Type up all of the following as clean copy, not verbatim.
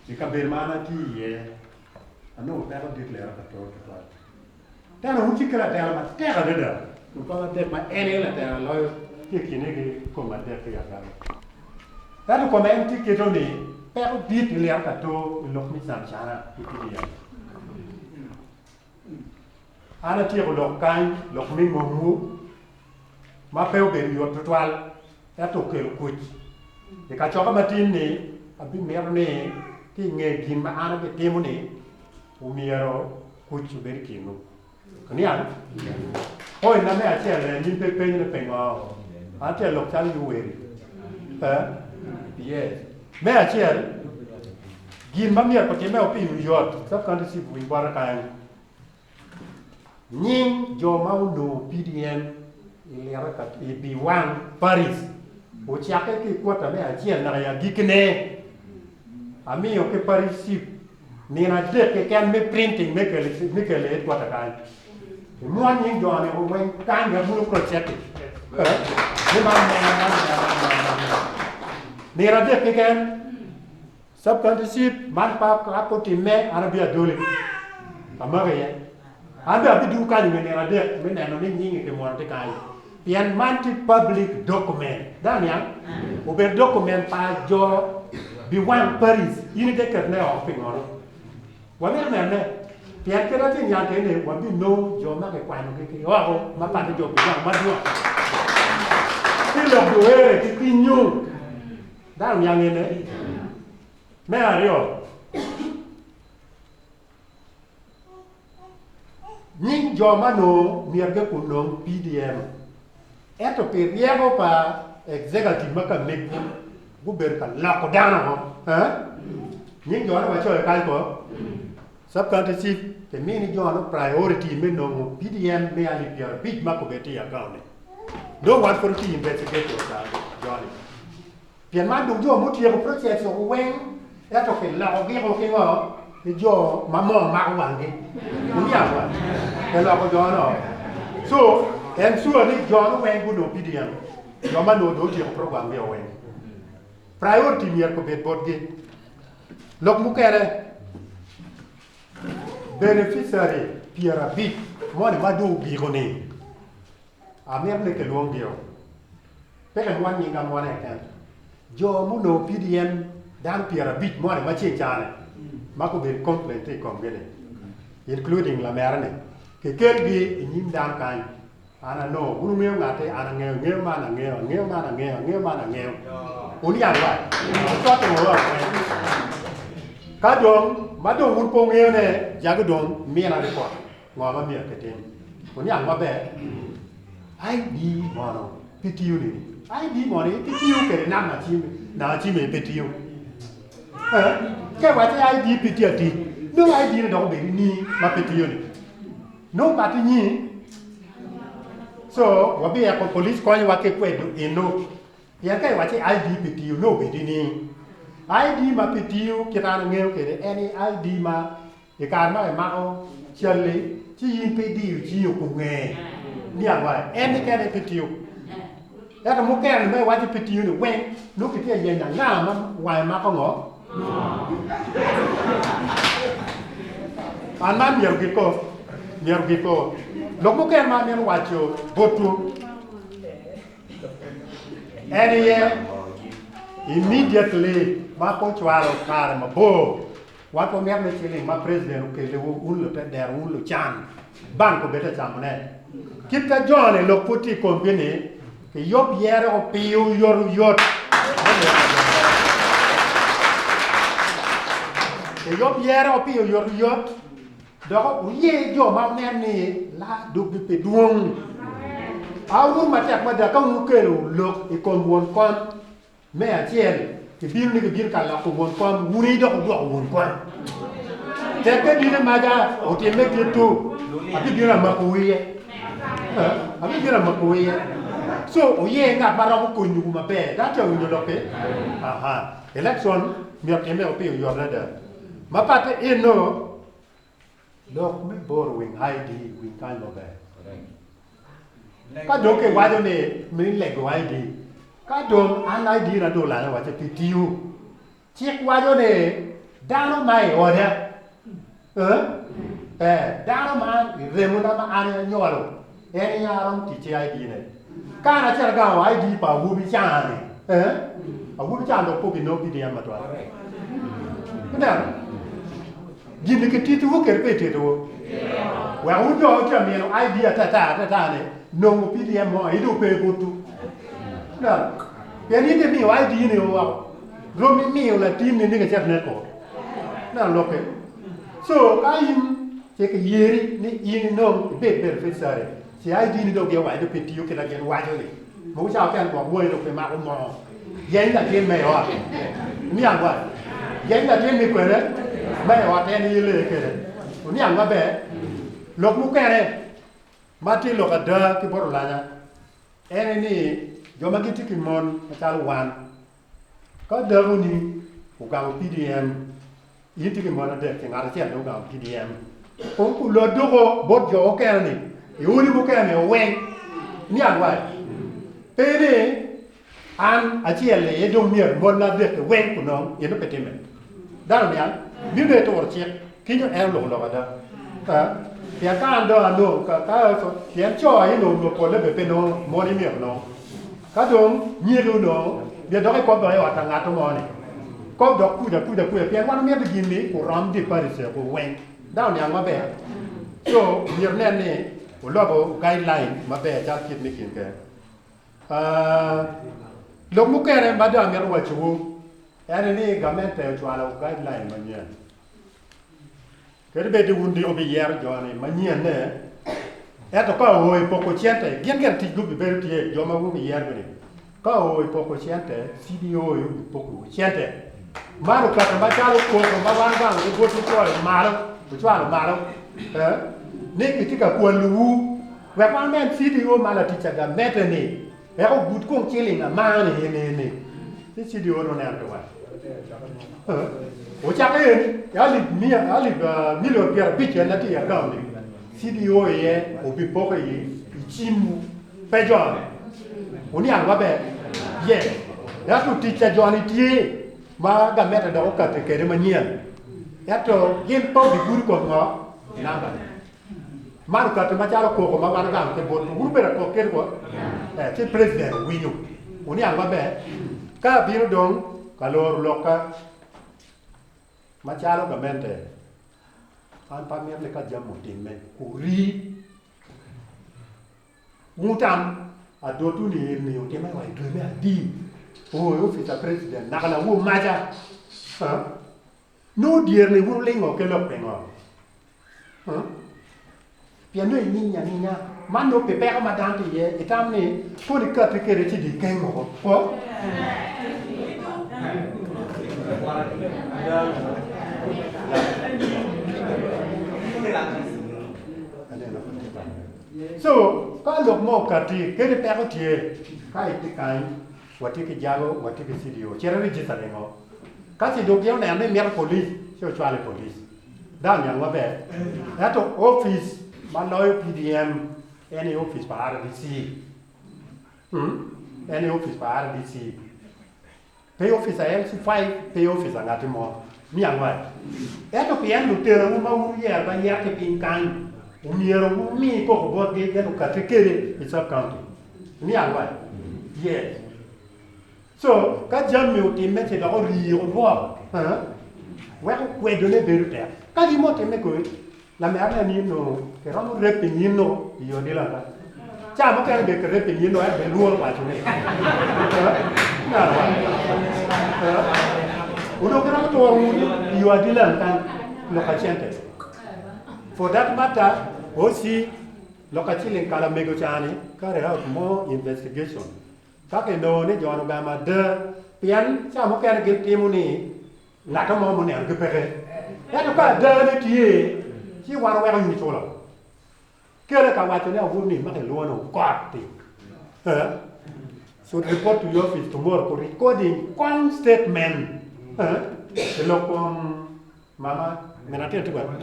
I kabedo ma an atye iye, anongo peko dit lera pa too tutwal. Teno wun ci kelo atela matek adada, kun kom adek ma en aye latela loyo tye i kine ki kom adek ki agaba. Ento kome en tye kito ni peko dit i lera pa too i lok me camcana ki PDM. An atyeko lok kany, lok me ngomwu ma pe obedo yot tutwal ento okelo kuc. I kacokke matin-ni, abimito ni ki i nge gin ma an abitimo-ni, omyero kuc obed i kinwu. Oniang? Point na me acel en in pe ipenyo ni pingo an tye alok calo Yoweri. Eh? Yes. Me acel, gin ma myero otimme pi oyot, sub-county chief winy bota kany. Nying jo ma onongo PDM i lira i Biwang Parish ocakke ki i kwota me acel naka i agikkine. Amiyo ki parish chief nino adek keken me printing me kelo me kelo i headquarter kany. Imwon nying jo ni weng kany wek wun wucross-check-ki. Ni man mene, man mene, man mene, man mene. Nino adek keken. Sub county chief man pa ka pe otimme an abi adoli amaki iye. An bene abidwogo kany inge nino adek me neno ni nyingi kimwono tye kany pien man tye public document dano niang? Obedo document pa jo Biwang Parish in ite ketone oko pingo? Wamito nenone pien kit atye niang kede ni wabinongo jo ma kikwanyogi ki oko ma pat ki jo Biwang madwong ki lok luwere ki pinyu. Dano niang ene. Me aryo, nying jo ma nongo myero gunong PDM ento pi ryeko pa executive ma ka megi gubedo ka loko dano woko. Nying jo-ni wacoyo kany ko, Sub County Chief kimini jo-nu priority me nongo PDM me alip 50 ma kobeddi tye i account ni. Nongo wan pud watye investigate jo-ni. Pien man dong jo mutyeko process woko weng ento kiloko giko ki ngo ki jo ma moo mako wanggi. Wuniang wa? Kiloko jo no. So en sure ni jo no weng gunongo PDM. Jo ma nongo dong otyeko program gi weng. Priority myero obed botgi. Lok mukene beneficiary 50 moni ma dong ogiko ni Amito ni kilwonggi-o. Pe kimwony nying amwona keken. Jo munongo PDM dano 50 moni ma ceng cani ma gubedo complaint tye i komgi-ni including lamera-ni kikelgi i nyim dano kany. An anongo wun wungeyo ngatti, an angeyo, angeyo man angeyo, angeyo man angeyo, angeyo man angeyo. Wuniang wa? Wucoto ngo wa weng. Ka dong ma dong wun pe wungeyone jago dong mina report. Ngo ma myero kitim? Wuniang maber, ID mono pe tiyo nini? ID mono pe tiyo kede namba cim, namba cim aye pe tiyo. Eh, ka iwaco ni ID pe tye atic, nongo ID ni dok obedo ni ma pe tiyo ni. Nongo pat inyi. So, wabieko police konyowa ki kwedo eno. Pien ka iwaco ni ID pe tiyo, nongo obedo ni. ID ma pe tiyo kit an angeyo kede en ni ID ma I kare ma imako cal-li, ci in pe idiyo cingi okunge niang wa en ni kene pe tiyo. Ento mukene ma iwaco pe tiyo ni weng nongo kitye ka yenyo anga ma wange mako ngo? An man myero giko, myero giko. Lok mukene ma amito waco botwu en aye immediately ma pe ocwalo kare mabor Wan pe wamito ni ciling ma president okelliwu wun lutedero wun lucan bank obed ka camone. Kit ka joni lok pud tye i komgi ni kiyub yere ko piyo oyot oyot kiyub yere ko piyo oyot oyot dok wuyer jo ma wunen ni laa doggi pe dwong. Awur matek mada ka wukelo lok i kom won kom Me acel, kibino ni gibino ka loko won kom, wun aye dok wudwoko won kom. Tekke dine maca otimme kit-tu, abibino amakowu iye. Abibino amakowu iye. So, wuyer ngat ma romo konyowu maber. Dano tye ka winyo lok-ki? Aha. Election myero otimme pi oyot adada. Mapatte eno, Lok me borrowing ID winy kany maber. Ka dong kiwaco ni me lego ID, ka dong an ID na dong olanya wacce pi tiyo. Cik waco ni. Dano ma i oda, eh, eh, dano ma i remona ma an aye anywalo, en aye aromo tic ki ID ne. Ka an acito agamo ID pa awobi ca-ni, eh, awobi ca dong pe obinongo PDM matwal. Ineno? Gin-ni kititowu kede pe ititowu? Wek wun jo ma wutye ka mino ID atata atata-ni, nongo PDM mo aye dong pe botwu. Ineno? Pien in dong imiyo ID ni woko. Rom imiyo latinni ni kicit neko. Ineno lokke? So ka in ce kiyeri ni in inong ibed beneficiary, ci ID ni dong gin owaco ni pe tiyo kit ma gin waco ni. Mogo cawa okene gwok wangi dong pe mako moo. Yeny latin me i ot. Iniang wa? Yeny latin ni kwene me i ot en aye lee kwede. Oniang maber? Lok mukene ma tye lok ada ki bot Olanya en aye ni jo ma gitye ki mon macalo wan, Ka dakoni ogamo PDM, in itye ki mon adek ci ngat acel dong ogamo PDM, kong kulot doko bot jo okene ni i odi mukene ni oweng niang wai pe ni an acel aye dong myero mon adek ki weng kunong eno pe time. Dano niang mino dong ituro cik kinyo en oloko lok ada. Pien ka an dong anongo ka pien co aye nongo polle bene pe nongo mon aye myero onong. Ka dong nyiki onongo myero dok ikob dok i ot pa ngatto mo ni, kob dok kuca kuca kuca pien wan wamito gin ni orom dye paric-ci weng. Dano oniang maber? Co myero nen ni olobo guideline maber calo kit me kin ker. Lok mukene ma dong amito wacowu en aye ni gamente ocwalo guideline manyen. Kadi bed ni wun diki wubiyero jo-ni manyen-ne, ento ka oo i poko cente, gin gire ticgi obibedo tye, jo ma wun wubiyerogi-ni. Ka oo i poko cente, CDO aye obipokowu cente. Man okato macalo koko ma wan gang ki botwu coyo malo, wucwalo malo, ni kitye ka kwalowu. Wek wan nen CDO ma latic ca gamente-ni Wek ogud kong ciling amani eni-ni, ci CDO nongo neno pi wan. Ocakke eni, alip miya, alip milion 50 en atye i account ni, CDO iye obipoko i cimwu, pe joni. Wuniang maber? Yes. Ento tic ca joni tye ma gamente dok okati kede manyen. Ento gin pe obigudo kom ngo? Namba ni. Man okati macalo koko ma wan ogamo ki botwu. Wun wubedo akok kit wa? Eh, ci president owinyo. Wuniang maber? Ka abino dong ka loro lokka macalo gamente, an pe amito ni ka jami otimme, orii. Wutam adotwu ni eni otimme wa i dwe me adi? Oo, i opic pa president, naka lawu maca. Nongo dyere-ni wun wulingo ki lok pingo? Pien nongo ininyo aninya, man nongo pi peko ma dano tye iye, itamo ni kono ikatti kwede ci dong ikeng woko. Ko? So, ka lok mo okatti, kadi peko tye, ka itye kany, watye ki jago, watye ki CDO, cit iregister ningo? Ka ce dong gin oneno ni mito polic, ci ocwalo i polic. Dano oniang maber? Ento opic ma loyo PDM en aye opic pa RDC. En aye opic pa RDC. Pe opic pa LC5, pe opic pa ngati mo. Niang wa? Ento pien lutelowu ma wun wuyero ma yero ki piny kany, omyero wumi koko botgi gin okati kede i sub county. Niang wa? Yes. Co, ka jami otimme ci dok orii orwok, weko kwedone bedo tek. Ka gin mo otimme kodi, lamera ne ni onongo kiromo repi nyino i yo dilanga. Ca mukene bene kirepi nyino ento bene lworo waco ni. Onongo kiromo turo nguti i yo adilang kany lok acente. For that matter, OC lok aciling kala mego cani carry out more investigation. Ka kinongo ni jo-ni ogamo ada, pien ca mukene gin timo ni ngat mo munenogi peke. Ento ka adane tye, ci wan weko in iculo. Kele ka waco ni awobi-ni ma kilwongo ni Okot-ti should report to your office tomorrow for recording kong statement i lok kom mama min atin tye kwede?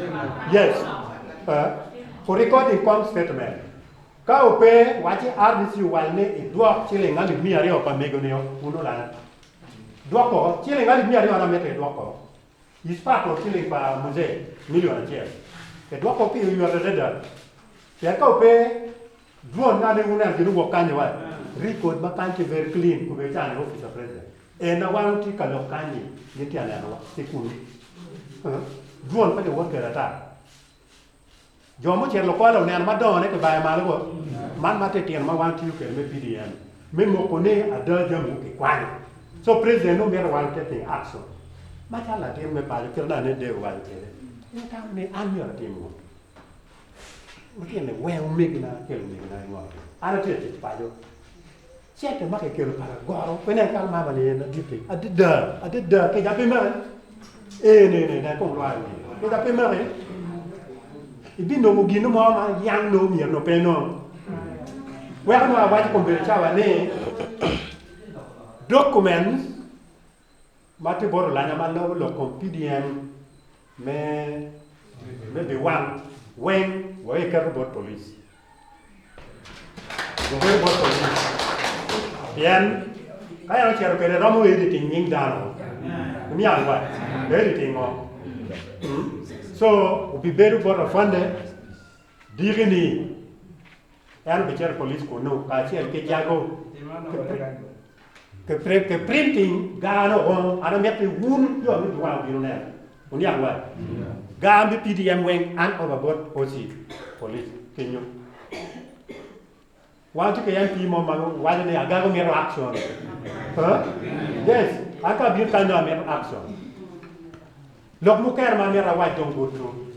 Yes. For recording kong statement. Ka ope, wac i RDC owac ni idwok ciling alip 200 pa mego-ni wun olanya. Dwok oko. Ciling alip 200 na mitte idwok oko. Is part of ciling pa Muzee milion acel. Kidwoko pi oyot adada. Pien ka ope drone nga ni wuneno gin owok kany wa, record ma kany tye very clean kobedi cani office of president. En na wan watye ka lok kany ni gin tye ka nenowa ki kunu. Drone pe kiwot kwede ata. Jo mucito lukola oneno ma dongone kibayo malo go, man ma titino ma wan tiyo kwede me PDM me moko ni ada jami wu kikwanyo. So president nongo mito wan taking action. Macalo latin me paco kit ma ane Dave owaco kwede, en tamo ni an myero atim ngo? Lutino ni weng omegina ki lumegina ngo? An atye ka tic paco. Cente ma kikelo pa lagoro pe nen calo mama ni en ladit-ti. Adada, adada, kica pe maki. Ee, ne, ne, nen kong lwar wiye. Kica pe maki. Ibinongo gin mo ma yang nongo myero nongo pe inong. Weko nongo awaco kombeddi cawa ni document ma tye bot olanya ma loko lok kom PDM me me biwang weng wa iketo bot police. Obedo bot police pien ka en ocito kwede romo editing nying dano oniang wa editing ngo so obibedo bot afande diki ni en obicito i police kunu kacel ki jago ki printing gano an amito ni wun jo me biwang obino neno Wuniang wa? Gar me PDM weng an over bot OC police kenyo. Wan tye ki MP mo ma waco ni agago mito action. Huh? Yes, an ka abino kany dong amito action. Lok mukene ma amito awac dong botwu.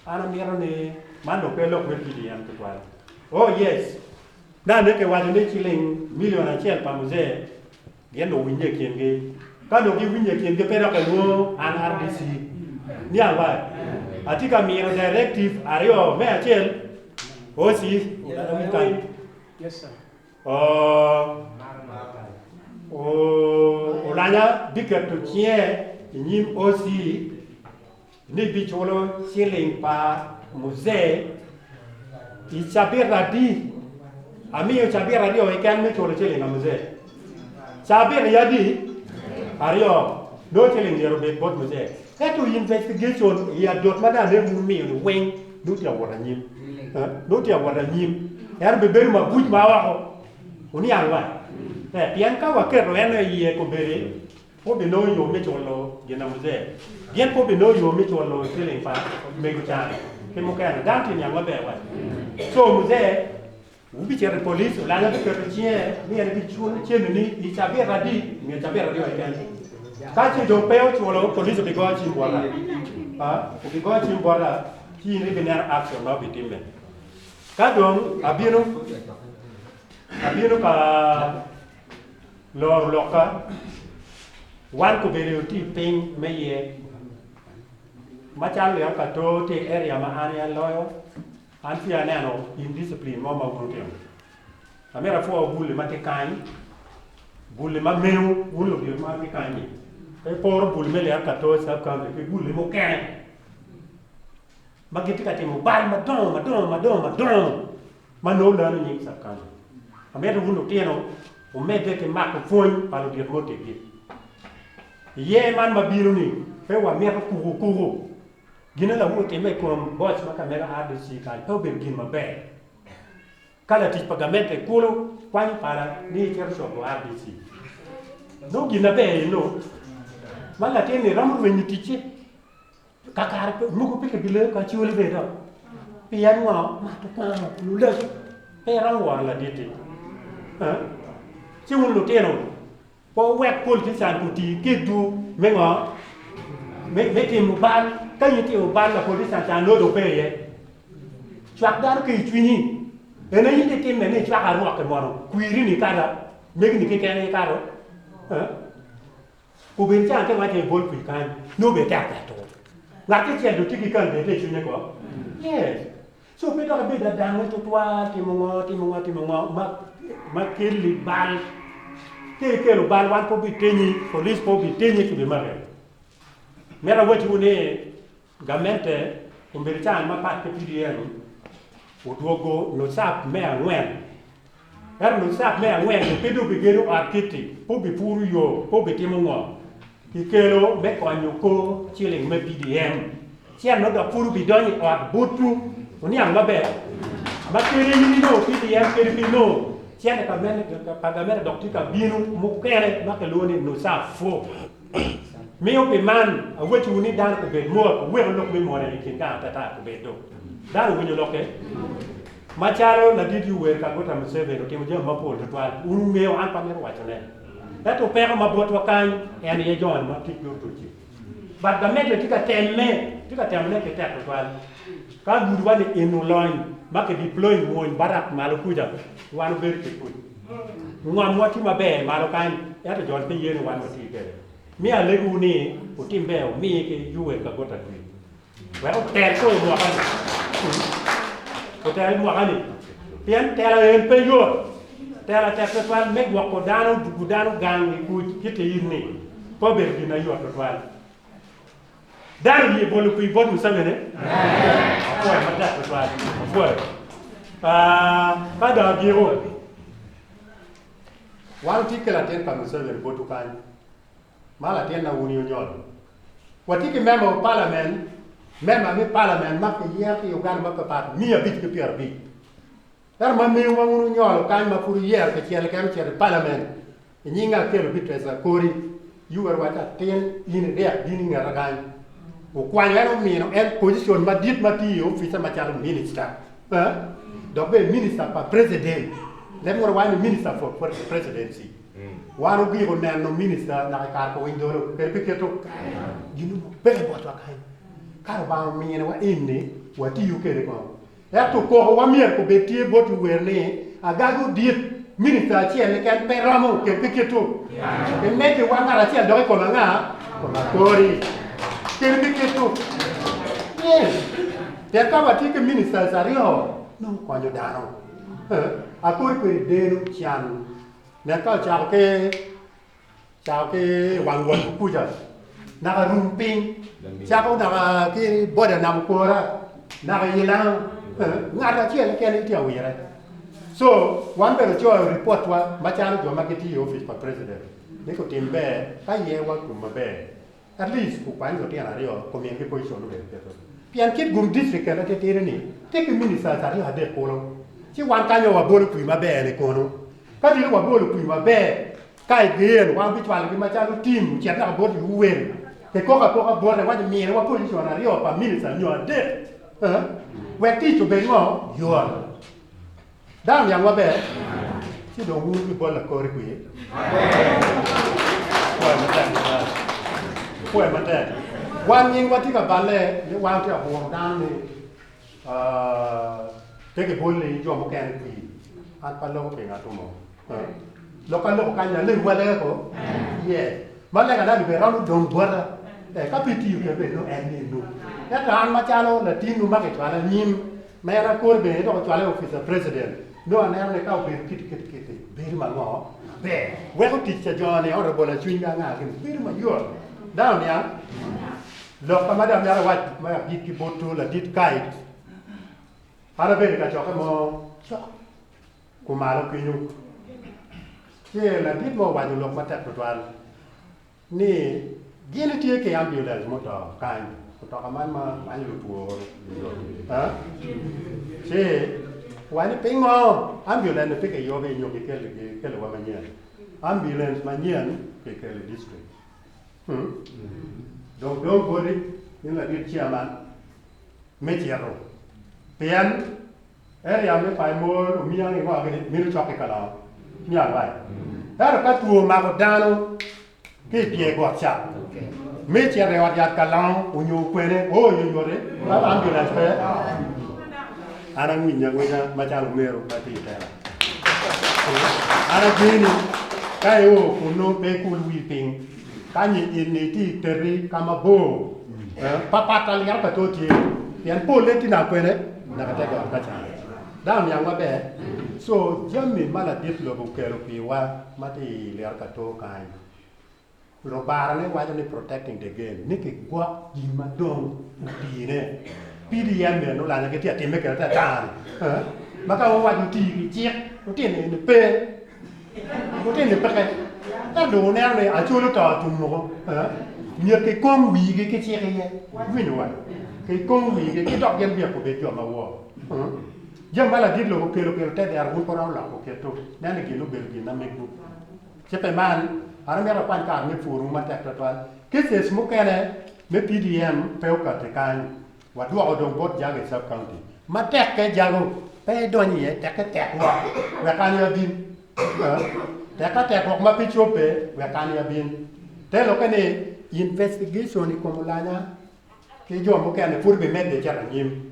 An amito ni man dong pe lok me PDM tutwal. Oh yes. Nane kiwaco ni ciling million acel pa muzee Gin dong winye i kingi. Ka dong giwinye i kingi pe dok elwongo an RDC. Niang wa? Atye ka mino directive aryo. Me acel, OC, Olanya biketo cinge i nyim OC ni biculo ciling pa muzee i cabit adi? Amiyo cabit aryo keken me culo ciling pa muzee. Cabit aye adi? Aryo. Nongo ciling myero obed bot muzee. Ento investigation i adot ma dong aneno wumiyo ni weng nongo tye ka wot anyim. Nongo tye ka wot anyim. Ento bibedo mabuc ma woko. Wuniang wa? Pien ka waketo en iye kobedi Pe obinongo yo me culo gin a muzee. Gin pe obinongo yo me culo ciling pa mego can ki mukene. Dano tye niang maber wa. So muzee wubicito i police olanya biketo cinge ni en biculo cente ni i cabit adi nyo cabit aryo keken. Ka ce dong pe oculo police obigoyo cim bota. Obigoyo cim bota ci in ibineno action ma obitimme. Ka dong abino abino ka Loro lokka, wan kobedo tye i piny me iye macalo liro ka too tye i area ma an aye aloyo, an peya aneno indiscipline mo ma wun wutimo. Amito apwo buli ma tye kany, buli ma mewu wun ludito ma tye kany-nyi, pe iporo buli me liro ka too sub county ki buli mukene ma gitye ka timo bal madongo madongo madongo madongo. Ma nongo lano nying Catan. Amito wun lutino wumedde ki mako pwony pa ludit muteggi. I yer man ma bino-ni, pe wamito kukukuku. Gin lawu otimme i kom boc ma ka mega RDC kany pe obedo gin maber. Ka latic pa gamente kulu kwanyo pala ni ecito cobo RDC, nongo gin maber eno ma latin-ni romo rwenyo ticce. Kakare mogo pe kibileyo ka coli bene dok. Pien ngo? Mato kongo lulego pe iromo woro laditti. Ci wun lutino pe wuwek politician oti kedwu me ngo? Me timo bal. Ka in itimo bal la politician ca nongo dong pe iye. Cwak dano ki i cwinyi. En aye in itimme ni icwako arwokke mono kwiri ni kata megi ni keken aye kato. Obedo calo te waco ni bol kwir kany nongo bene tek tek tuko. Ngat kicel dong tye ki candidate i cwinye ko. Yes. So pe dok ibed adange tutwal timo ngo timo ngo timo ngo ma ma kelli bal. Ka ikelo bal wan pe obitenyi, police pe obitenyi ki bimaki. Mito awacciwu ni gamente obedo calo mapat ki PDM odwogo lucap me angwen Ento lucak me angwen-ni pe dong bigedo ot kiti, pe obipuro yo, pe obitimo ngo. Kikelo me konyo kor ciling me PDM. Cen-nu dok pud obidonyo i ot botwu. Wuniang maber? Ma kadi in inongo PDM kadi pe inongo, cente pa gamente dok tye ka bino mukene ma kilwongo ni NUSAFO. Miyo pi man, awacciwu ni dano obed mot, wuwek lok me mone i kin gang atata obed do. Dano owinyo lokke? Macalo ladit Yoweri Kaguta Museveni otimo jami mapol tutwal, wun wungeyo, an pe amito wacone. Ento peko ma botwa kany en aye joni ma ticgi otucci. But gamente tye ka temme, tye ka temone ki tek tutwal. Ka gudowa ni eno olony ma ki deploying mwony barak malo kuca, wan obedo ki kuc. Ngomwa tye maber malo kany, ento joni pe ye ni wan wati kwede. Miyo alegowu ni wutim ber wumi ki Yoweri Kaguta dwe. Wek otel kor mwaka-ni, otel mwaka-ni, pien tela en pe yot. Tela tek twatwal me gwoko dano, dugo dano gang i kuc ki tiyini pe obedo gin mayot twatwal. Dano oye bolo kwir bot Museveni? Apwoyo matek twatwal, apwoyo. Ka dong agiko, wan watye ki latin pa Museveni botwu kany. Ma latin awuni onyolo. Watye ki member of parliament, member me parliament ma kiyero ki i Uganda mapapat 550. Ento ma mewu ma wun wunyolo kany ma pud wuyero kicel keken ocito i parliament i nying Akello Beatrice Akori, Yoweri waco atin in iryek bin i ngeta kany. Okwanyo en omino en position madit ma tye i opice macalo minister. Dok bene minister pa president. Leb munu waco ni minister for presidency. Wan ogiko neno minista naka i kare pa Winy Dolo kede pi keto gin mo peke botwa kany. Ka Lubanga ominiwa enni, watiyo kede kono. Ento koko wa myero kubed tye bot luwer ni agaga odit minista acel keken pe romo kede pi keto. Imeddi wa ngat acel dok i kom anga? Kom akori. Kede pi keto. Yes. Pien ka watye ki ministers aryo, nongo konyo dano. Akori kwede deno can. Nen ka ocako ki cako ki wang wot kuca naka rum piny cako naka ki boda nam okora naka i lango ngat acel keken aye tye ka wire. So wan bene ocoyo ripotwa macalo jo ma gitiyo i opic pa president ni gutim ber ka iye wa tum maber. At least okwany lutino aryo omingi position obedo keto. Pien kit gum district kene titidi ni tye ki ministers aryo adek kulu. Ci wan kanyo wabolo kwir maber ni kunu. Ka diro wabolo kwir maber ka igen wan bicwalo gi macalo team ocit naka bot Yoweri kikoko akoka bote waco mine wa position aryo pa minister nyo adek wek tic obed ngo yot. Dano niang maber, ci dong wun ki bot lakori kwir. Pwoyo matek tutwal. Pwoyo matek. Wan nyingwa tye ka balle ni wan tye ka buro dano ni pe kibol-li jo mukene kwir. An pe aloko pi ngat mo. Lok aloko kany alegi walega ko? Yes. Ma lega na bene romo dong bota. Ka pe itiyo kwede bene nongo en ni enu. Ento an macalo latinnu ma kicwala anyim Ma en akore bene dok ocwale i opic pa president, nongo aneno ni ka obedo kiti kiti kiti bedo ma ngo? Maber. Weko tic ca jo ni honorable acwiny anga gini bedo mayot. Dano niang? Lok ka ma dong amito awac me agikki botwu ladit Kite, an abedo i kacokke mo cok kumalo kenyo ci ladit mo owaco lok matek tutwal. Ni gin itye ki ambulance muto kany, mutoka man ma kwanyo lutwo ci owaco ni pingo ambulance ni pe kiyubi nyo kikelo wa manyen, ambulance manyen kikelo i district dong dong boti in ladit chairman me cito pien Area me Paimol omiya ngi ngo gini mito cok ki kalongo me alwai. Ento ka two omako dano ki i pye got ca me cito i ot yat kalongo onyo kwene o oyoyoti ma ambulance pe. An angwinyo angwinya macalo omero ma tye i tela. An ageni ka io kunu pe ikul wii piny ka nyi ini tye i teri ka mabor papat alira pa two tye pien polle tye naka kwene naka te got ka can. Dano oniang maber? So jami ma ladit lobo okelo piwa ma tye i liro ka two kany Lubarane waco ni protecting the game ni kigwok gin ma dong otine. PDM bene nongo lanya gitye ka timme kwede ata ata-ni. Ma ka wawaco oti ki cik, lutino eni pe. Lutino-ni peke. Ento dong wuneno ni Acholi oto tum woko. Myero kikong wigi ki cik iye. Iwinyo wa? Kikong wigi ki dok gin myero gubed jo ma wor. Jami ma ladit lobo okelo kelo te dero wun pe wuromo loko keto nen ni gin obedo gin na megwu. Ci pi man, an amito akwany kare me pwonwu matek twatwal. Cases mukene me PDM pe okati kany. Wadwoko dong bot Jago i Sub County. Ma tekke Jago pe idony iye, tekke tek wok wek an abin. Tekka tek wok ma pe cobbe wek an abin. Te lokke ni investigation i kom Olanya ki jo mukene pud bimedde cito anyim.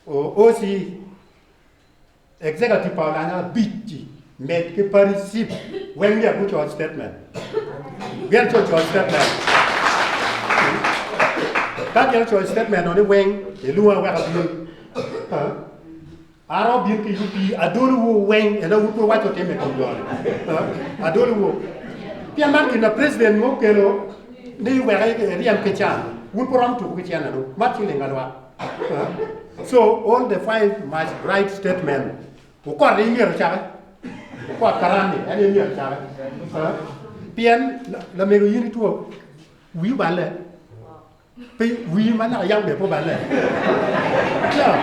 OC Executive pa Olanya abic-ci med ki paricip weng myero guco statement. Gin co coyo statement. Ka gin ocoyo statement no ni weng ilwonga wek abin. An romo bino ki UP adolowu weng ena wun pe wuwaco time i kom joni. Adolowu. Pien man gin na president mo okelo ni wek eryem ki can. Wun pe wuromo tuko ki cene nu. Man ciling alwak. So all the five must write statement. Okot aye myero ocake. Okot karan ni en aye myero ocake. Pien lamego in itwo wii oballe. Pe wii ma naka yam bene pe oballe. Yeah.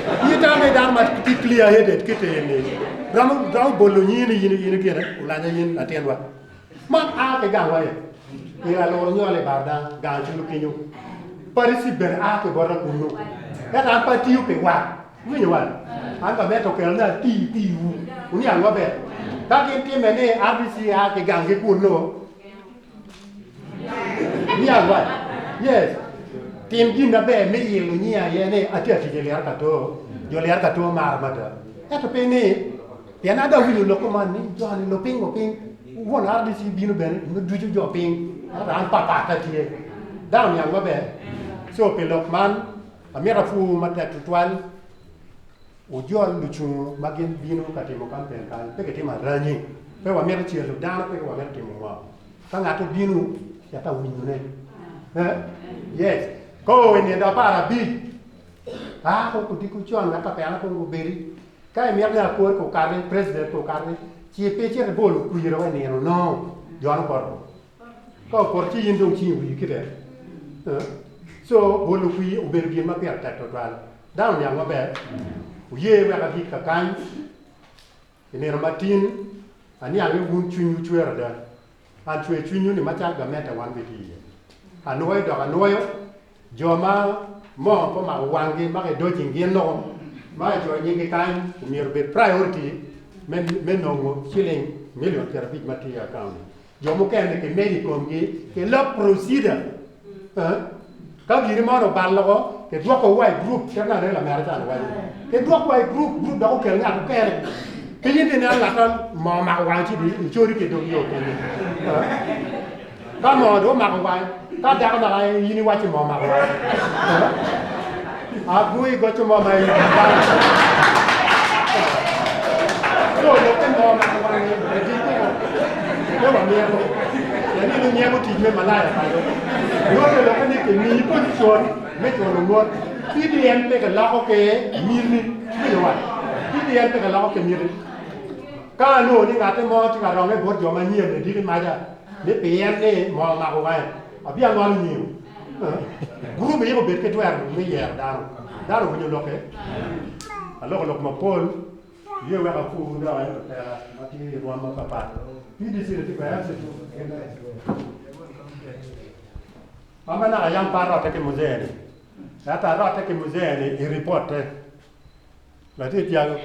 In itamo ni dano ma tye clear headed kite ni romo romo bolo nyini in in gire olanya in latinwa. Man a ki gangwa aye. I aluru nywal i bar dang, gang culo kinyo. Parisi bene a ki bota kunnu. Ento an pe atiyo pi wat. Iwinyo wat? An ka mito kelo ni ati piwu. Wuniang maber? Ka gin timme ni RDC a ki ganggi kunnu, niang wat? Yes. Tim gin maber me ilo nyinga aye ni atye ka tic i Lira Kato, jo Lira Kato mara mada. Ento pe ni Pien ada awinyo lok kuman ni jo-ni lupiny wapiny, won RDC bino bene nyo ducu jo piny, ento an papat atye. Dano oniang maber. So pi lok man, amito apwowu matek tutwal, wujol lucungu ma gin bino ka timo kampen kany, pe gitimo aranyi, pe wamito celo dano, pe wamito timo ngo. Ka ngat obino, cit awinyone. Eh? Yes. Ka oo i nino 15, a ko odiko con wek kapena kong obedi. Ka imito ni akor kukati, president kukati, ci pe icit ibol okwira wa i nino no, jono poto. Ka opoto ci in dong cingi wii kite. So bolo kwir obedo gin ma pire tek tutwal. Dano oniang maber, oye wek agik kakany i nino ma tin aniang ni wun cwinywu cwer ada. An cwer cwinywu ni macalo gamente wan gitye iye. Anwoyo dok anwoyo Jo ma moo pe omako wanggi ma kidocing gin loko ma kicoyo nyinggi kany omyero obed priority me nongo ciling million 50 ma tye i account ni. Jo mukene kimedo i komgi ki lok procedure ka giri mono obal loko kidwoko wa i group kit ma lamera ca ni waco ni kidwoko wa i group, group dok okel ngat mukene pe in ineno ngat moo omako wangi ci icodi ki dog yo kenyo. Ka moo dong omako wange, ka dako naka in iwaco moo omako wange. Agui goco mo ma i dano. So lokke moo omako wange, ediko pe wamito. Pien in inyeko tic me malaya paco. Nongo lokke ni kimiyi position me culo mot. PDM pe kiloko ki miti. Iwinyo wa? PDM pe kiloko ki miti. Ka anongo ni ngate mo tye ka ronge bot jo manyen ediki maca, ni pien ni moo omako wange, abiangolo nyingo. Gurup iyiko obed ki twero me yero dano. Dano owinyo lokke. Aloko lok mapol, ye wek apur dok lutela ma tye i rwom mapapat. PDC ni tye kwede, MC2 gin Ma ma naka yam pe arotte ki muzee ni, ento arotte ki muzee ni i ripotte. Latit jago.